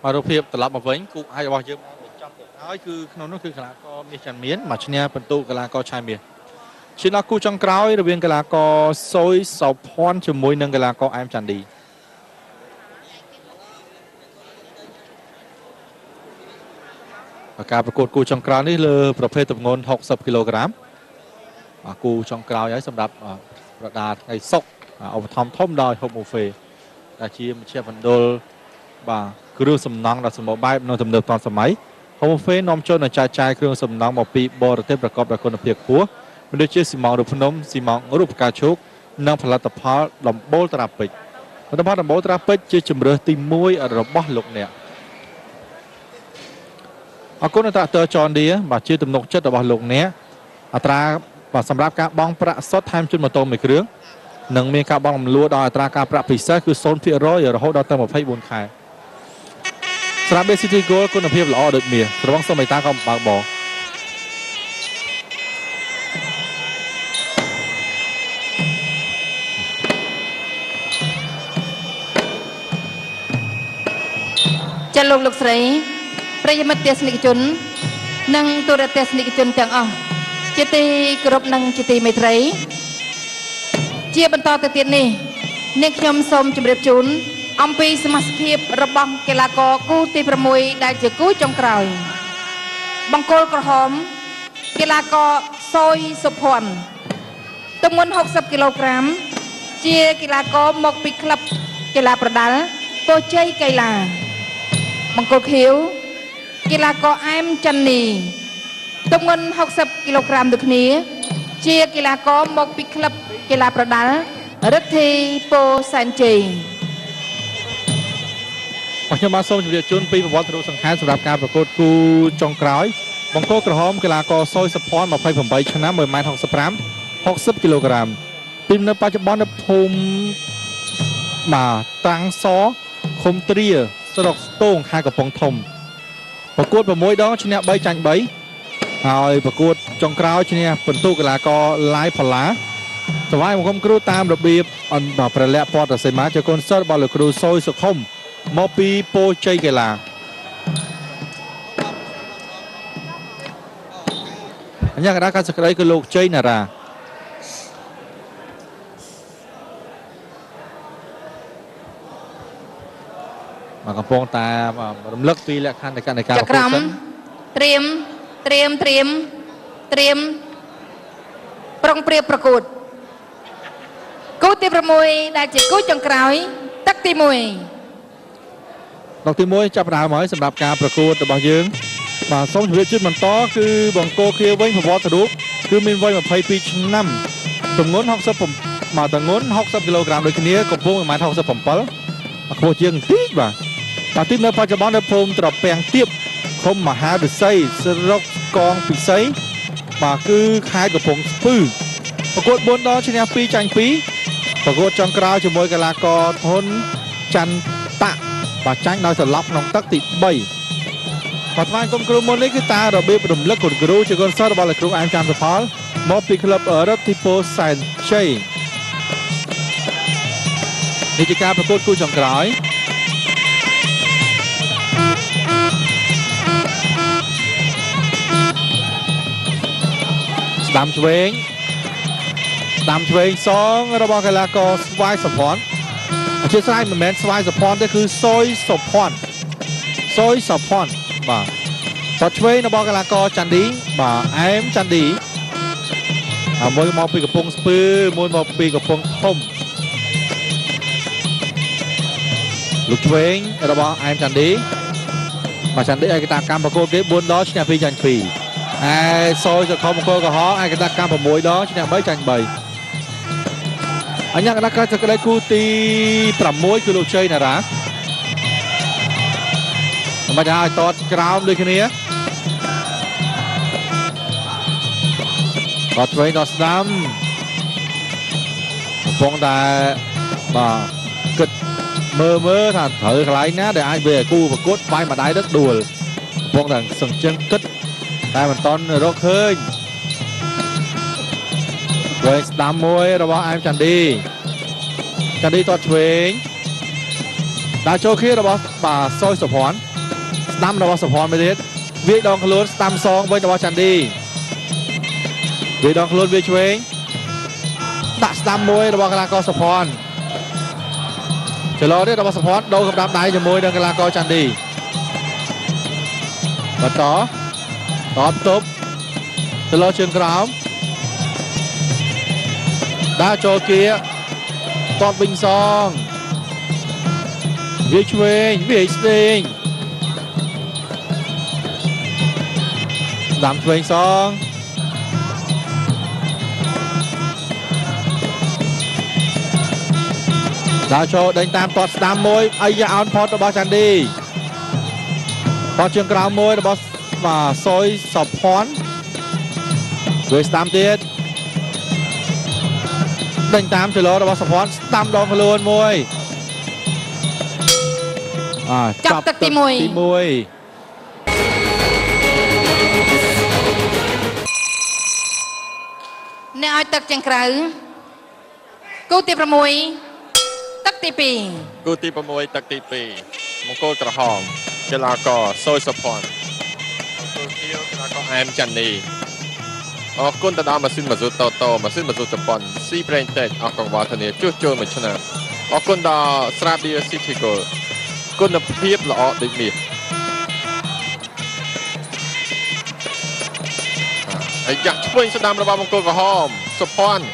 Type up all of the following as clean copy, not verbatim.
បាទរូបភាពត្រឡប់មកវិញគូអាចរបស់យើងបានបញ្ចប់ទៅហើយគឺក្នុងនោះគឺកីឡាករមាសច័ន្ទមានមកឈ្នះពិន្ទុកីឡាករឆៃមាសឈានដល់គូចុងក្រោយរវាងកីឡាករសុយសោភ័ណ្ឌជាមួយនឹងកីឡាករអែមចាន់ឌីការប្រកួតគូចុងក្រោយនេះលើប្រភេទទម្ងន់60គីឡូក្រាមបាទគូចុងក្រោយហើយសម្រាប់ប្រដាល់ថ្ងៃសុក្រឧបត្ថម្ភធំដោយហូបមូហ្វេដែលជាមជ្ឈមណ្ឌលបាទគ្រឿងសំណង់ដ៏សម្បូរបែបនៅទំនើបទាន់សម័យហូបមូហ្វេនាំចូលនិងចែកចាយគ្រឿងសំណង់មកពីបរទេសប្រកបដោយគុណភាពខ្ពស់មានដូចជាស៊ីម៉ងរូបភ្នំស៊ីម៉ងរូបផ្កាឈូកនិងផលិតផលដំបូលត្រាពេជ្រផលិតផលដំបូលត្រាពេជ្រជាជម្រើសទី1របស់លោកអ្នកអរគុណដល់ត្រាក់ទ័រ John Deere បាទជាទំនុកចិត្តរបស់លោកអ្នកអត្រាបាទសម្រាប់ការបង់ប្រាក់សុទ្ធថែមជូនម៉ូតូមួយគ្រឿងនិងមានការបង់រំលួដោយអត្រាការប្រាក់ពិសេសគឺ0%រហូតដល់ទៅ24ខែស្រាប់ City Gold គុណភាពល្អដូចមាសស្រវឹងសូមមេត្តាកុំបើកបរចាលោកលោកស្រីប្រិយមិត្តទស្សនិកជននិងទូរទស្សនិកជនទាំងអស់ជាទីគោរពនិងជាទីមេត្រីជាបន្តទៅទៀតនេះនាងខ្ញុំសូមជម្រាបជូនអំពីសមាជិកភាពរបស់កីឡាករគូទី6ដែលជាគូចុងក្រោយបង្គោលក្រហមកីឡាករសុយសុភ័ណ្ឌទម្ងន់60គីឡូក្រាមជាកីឡាករមកពីក្លឹបកីឡាប្រដាល់ពោជ័យកីឡាបង្គោលខៀវកីឡាករអែមចន្ទនីទម្ងន់60គីឡូក្រាមដូចគ្នាជាកីឡាករមកពីក្លឹបកីឡាប្រដាល់រិទ្ធីពោសែនជ័យខ្ញុំបាទសូមជម្រាបជូនពីប្រវត្តិរូបសង្ខេបសម្រាប់ការប្រកួតគូចុងក្រោយបង្គោលក្រហមកីឡាករសុយសុភ័ណ្ឌ28ឆ្នាំ1.65ម៉ែត្រ60គីឡូក្រាមទីនៅបច្ចុប្បន្ននៅភូមិបាទតាំងសឃុំទ្រាស្រុកស្ទងខេត្តកំពង់ធំប្រកួត6ដងឈ្នះ3ចាញ់3ហើយប្រកួតចុងក្រោយឈ្នះពិន្ទុកីឡាករឡាយផល្លាសវ៉ៃបង្គំគ្រូតាមរបៀបព្រះលក្ខណ៍ពតសីមាជាកូនសិស្សរបស់លោកគ្រូសុយសុខុមមកពីពោជ័យកីឡាអញ្ញាកណ្ដាលការសក្តីគឺលោកជ័យណារ៉ាមកកំពុងតែរំលឹកពីលក្ខខណ្ឌនៃការប្រកួតសិនត្រៀមត្រៀមត្រៀមត្រៀមប្រុងប្រៀបប្រកួតគូទី6ដែលជាគូចុងក្រោយទឹកទី1ទឹកទី1ចាប់ផ្ដើមហើយសម្រាប់ការប្រកួតរបស់យើងបាទសូមជម្រាបជូនបន្តគឺបង្គោលខៀវវិញប្រវត្តិរូបគឺមានវ័យ22ឆ្នាំទម្ងន់60មកទម្ងន់60គីឡូក្រាមដូចគ្នាកម្ពស់1.67ម៉ែត្រខ្ពស់ជាងបន្តិចបាទបាទទីនៅបច្ចុប្បន្ននៅភូមិត្រពាំងទៀបឃុំមហាឫសីស្រុកកងពិសីបាទគឺខេត្តកំពង់ស្ពឺប្រកួត4ដងឈ្នះ2ចាញ់2ប្រកួតចុងក្រោយជាមួយកីឡាករធុនចន្ទៈបាទចាញ់ដោយសន្លប់ក្នុងទឹកទី3បាទថ្វាយគុំគ្រូមុននេះគឺតារបៀបរំលឹកគុណគ្រូជាកូនសិស្សរបស់លោកគ្រូអែមច័ន្ទផលមកពីក្លឹបរដ្ឋិពោសែនជ័យនេះជាការប្រកួតគូចុងក្រោយស្ដាំឆ្វេងស្ដាំឆ្វេងសងរបស់កីឡាករស្វាយសុភ័ណ្ឌអធិស្ឋានមិនមែនស្វាយសុភ័ណ្ឌទេគឺសុយសុភ័ណ្ឌសុយសុភ័ណ្ឌបាទតឆ្វេងរបស់កីឡាករចន្ទឌីបាទអែមចន្ទឌីមួយមកពីកំពង់ស្ពឺមួយមកពីកំពង់ធំលោកឆ្វេងរបស់អែមចន្ទឌីបាទចន្ទឌីឯកតាកម្មប្រកួតគេ4ដងឈ្នះ2ចាញ់2ឯសុយសុខុមង្គលក្រហមឯកតាកម្ម6ដងឈ្នះ3ចាញ់3អញ្ញាកណ្ដាលការសក្តីគូទី6គឺលោកជ័យណារ៉ាមិនឲ្យតតក្រោមដូចគ្នាតតឆ្វេងតស្ដាំកំពុងតែបាទគិតមើលថាត្រូវកន្លែងណាដែលអាចវាឲ្យគូប្រកួតបាយម្ដាយទៅដួលកំពុងតែសង្ជឹងគិតតែមិនតន់រកឃើញឆ្វេងស្ដាំមួយរបស់អែមចន្ទឌីចន្ទឌីតតឆ្វេង ដើរចូលខៀរបស់បាទសយសុភ័ណ្ឌស្ដាំរបស់សុភ័ណ្ឌមួយទៀតវាយដងខ្លួនស្ដាំសងវិញរបស់ចាន់ឌីវាយដងខ្លួនវាឆ្វេងដាក់ស្ដាំមួយរបស់កីឡាករសុភ័ណ្ឌចលោនេះរបស់សុភ័ណ្ឌដូរកម្ដាប់ដៃជាមួយនឹងកីឡាករចាន់ឌីបន្តតបទប់ចលោជើងក្រោមដើរចូលគៀតបវិញសងវាឆ្វេងវាស្ទេងស្ដាំឆ្វេងសងដើរចូលដេញតាមតតស្ដាំមួយអាយ៉ាអោនផតរបស់ចាន់ឌីតតជើងក្រោមមួយរបស់បាទសយសុភ័ណ្ឌវាស្ដាំទៀតដេញតាមចលោរបស់សុភ័ណ្ឌស្ដាំដងខ្លួនមួយចាប់ទឹកទី1អ្នកឲ្យទឹកចង្ក្រៅគូទី6ទឹកទី2គូទី6ទឹកទី2មង្គលក្រហមកីឡាករសយសុភ័ណ្ឌមង្គលខៀវកីឡាករអែមចាន់នីអរគុណទៅដល់ម៉ាស៊ីនម៉ាស៊ូតូតូម៉ាស៊ីនម៉ាស៊ូជប៉ុនស៊ីប្រេងតេកអស់កង្វល់ធានាជួសជុលមួយឆ្នាំអរគុណដល់ស្រាបៀស៊ីធីគោលគុណភាពល្អដូចមាសហើយយ៉ាក់ឆ្វេងស្ដាំរបស់មង្គលក្រហមសុភ័ណ្ឌ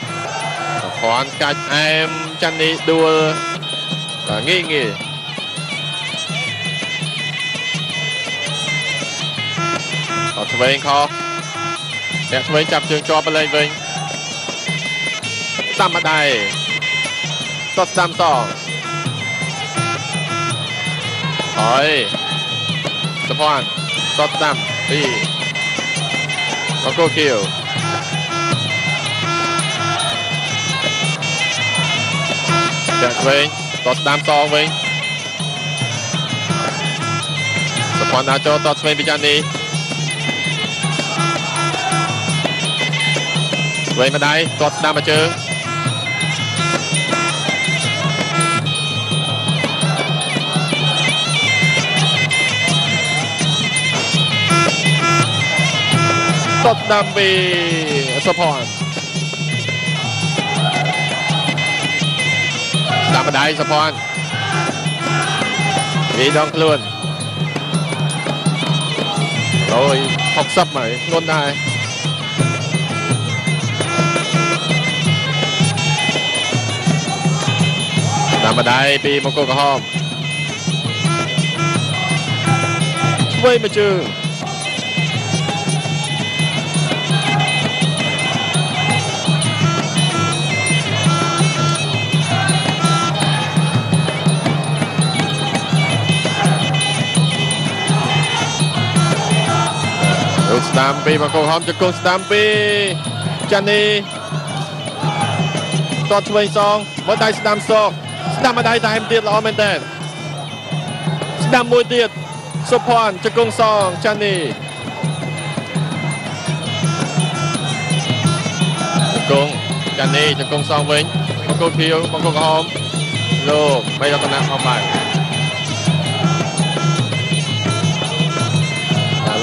សុភ័ណ្ឌកាច់អែមចាន់នីដួលបាទងាយងាយអត់ឆ្វេងខអ្នកឆ្វេងចាប់ជើងជាប់ទៅលេងវិញស្ដាំម្ដាយតស្ដាំសងហើយសុភ័ណ្ឌតស្ដាំពីមង្គលខៀវចាក់ឆ្វេងតស្ដាំសងវិញសុភ័ណ្ឌដើរចូលតឆ្វេងពីចាន់នេះឆ្វេងម្ដាយតស្ដាំមួយជើងតស្ដាំពីសុភ័ណ្ឌស្ដាំម្ដាយសុភ័ណ្ឌវាដងខ្លួន160មកធ្ងន់ដែរតាមម្ដាយពីមង្គលក្រហមឆ្វេងមួយជើងលោកស្ដាំពីមង្គលក្រហមជង្គង់ស្ដាំពីចាន់នីតតឆ្វេងសងមើលដៃស្ដាំសងស្ដាំម្ដាយតែទៀតល្អមែនតើស្ដាំមួយទៀតសុភ័ណ្ឌជង្គង់សងចាន់នីជង្គង់ចាន់នីជង្គង់សងវិញមង្គលខៀវមង្គលក្រហមលោកបីរតនៈអមបាយ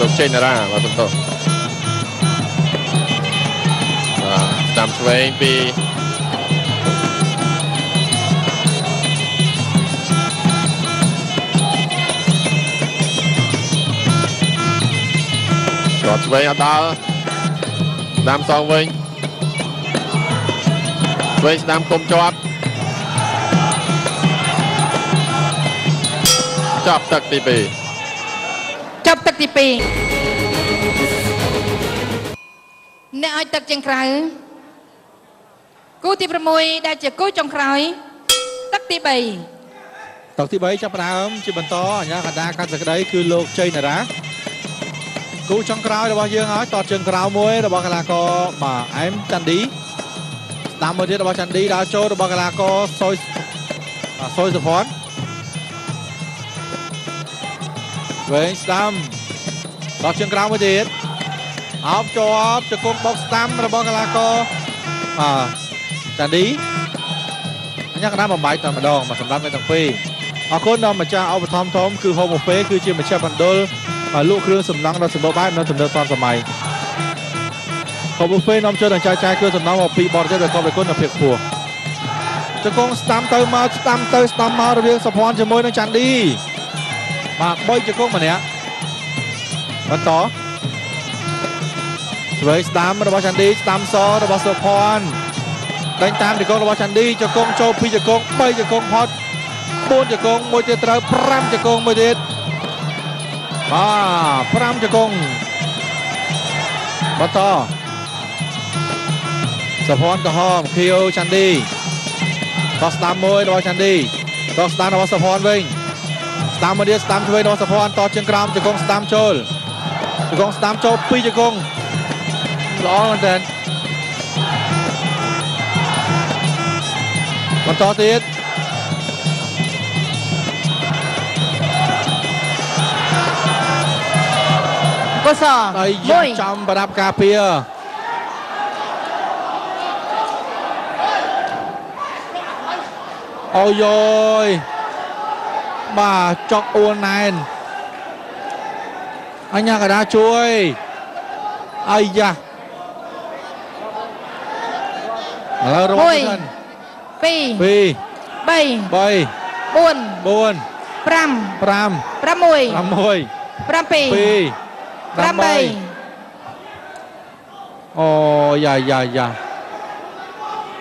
លោកចេនរាបាទសំទោសបាទស្ដាំឆ្វេងពីគាត់ឆ្វេងអត់ដល់ស្ដាំសងវិញឆ្វេងស្ដាំគុំជាប់ចាប់ទឹកទី2ចាប់ទឹកទី2អ្នកឲ្យទឹកចង្ក្រៅគូទី6ដែលជាគូចុងក្រោយទឹកទី3ទឹកទី3ចាប់ផ្ដើមជាបន្តអាជ្ញាកណ្ដាលកាត់សក្តីគឺលោកជ័យនរាគូចុងក្រោយរបស់យើងហើយតតជើងក្រៅមួយរបស់កីឡាករបាទអែមចាន់ឌីស្ដាំមួយទៀតរបស់ចាន់ឌីដើរចូលរបស់កីឡាករសយសុភ័ណ្ឌវែងស្ដាំតតជើងក្រៅមួយទៀតអោបជាប់ជង្គង់បុកស្ដាំរបស់កីឡាករបាទចាន់ឌីអញ្ញាកណ្ដាលបំបែកតែម្ដងមកសម្រាប់អ្នកទាំងពីរ អរគុណដល់ម្ចាស់ឧបត្ថម្ភធំគឺ Home Buffet គឺជាមជ្ឈមណ្ឌលលក់គ្រឿងសំណង់ដ៏សម្បូរបែបនិងទំនើបទាន់សម័យ Home Buffet នាំចូលនិងចែកចាយគ្រឿងសំណង់មកពីបរទេសដែលកប់ដោយគុណភាពខ្ពស់ជង្គង់ស្ដាំទៅមកស្ដាំទៅស្ដាំមករវាងសុភ័ណ្ឌជាមួយនឹងចាន់ឌីបាទ3ជង្គង់ម្នាក់បន្តឆ្វេងស្ដាំរបស់ចាន់ឌីស្ដាំសរបស់សុភ័ណ្ឌដេញតាមជង្គង់របស់ចាន់ឌីជង្គង់ចូល2ជង្គង់3ជង្គង់ផុត4ជង្គង់មួយទៀតត្រូវ5ជង្គង់មួយទៀតបាទ5ជង្គង់បន្តសុភ័ណ្ឌក្រហមខៀវចាន់ឌីតោះស្ដាំមួយរបស់ចាន់ឌីតោះស្ដាំរបស់សុភ័ណ្ឌវិញស្ដាំមួយទៀតស្ដាំឆ្វេងរបស់សុភ័ណ្ឌតជើងក្រោមជង្គង់ស្ដាំចូលជង្គង់ស្ដាំចូល2ជង្គង់ល្អមែនទែនបន្តទៀតកុសលចំប្រដាប់ការពារអូយយបាទចុកអួនណែនអញ្ញាកដាជួយអាយ៉ាឥឡូវរកសិន 2 2 3 3 4 4 5 5 6 6 7 8អូយ៉ាយ៉ាយ៉ា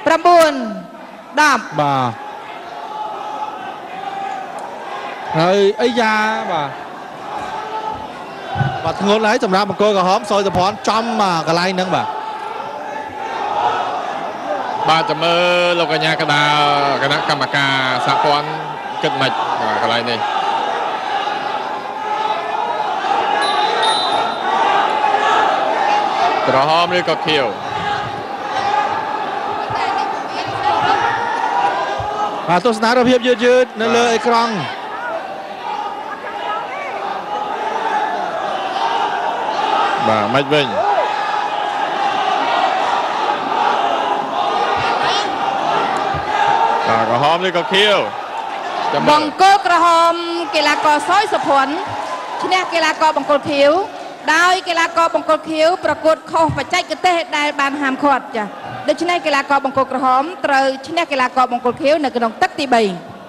9 10បាទហើយអីយ៉ាបាទបាទធ្ងន់ហើយសម្រាប់មង្គលក្រហមសយសុភ័ណ្ឌចំកន្លែងហ្នឹងបាទបាទចាំមើលលោកកញ្ញាកដាគណៈកម្មការសហព័ន្ធគិតមិនកន្លែងនេះក្រហមឬក៏ខៀវបាទទស្សនារូបភាពយឺតៗនៅលើអេក្រង់បាទមិនវិញបាទក្រហមឬក៏ខៀវបង្គោលក្រហមកីឡាករសយសុភ័ណ្ឌឈ្នះកីឡាករបង្គោលខៀវដោយកីឡាករបង្គោលខៀវប្រកួតខុសបច្ចេកទេសដែលបានហាមឃាត់ចា៎ដូច្នេះកីឡាករបង្គោលក្រហមត្រូវឈ្នះកីឡាករបង្គោលខៀវនៅក្នុងទឹកទី3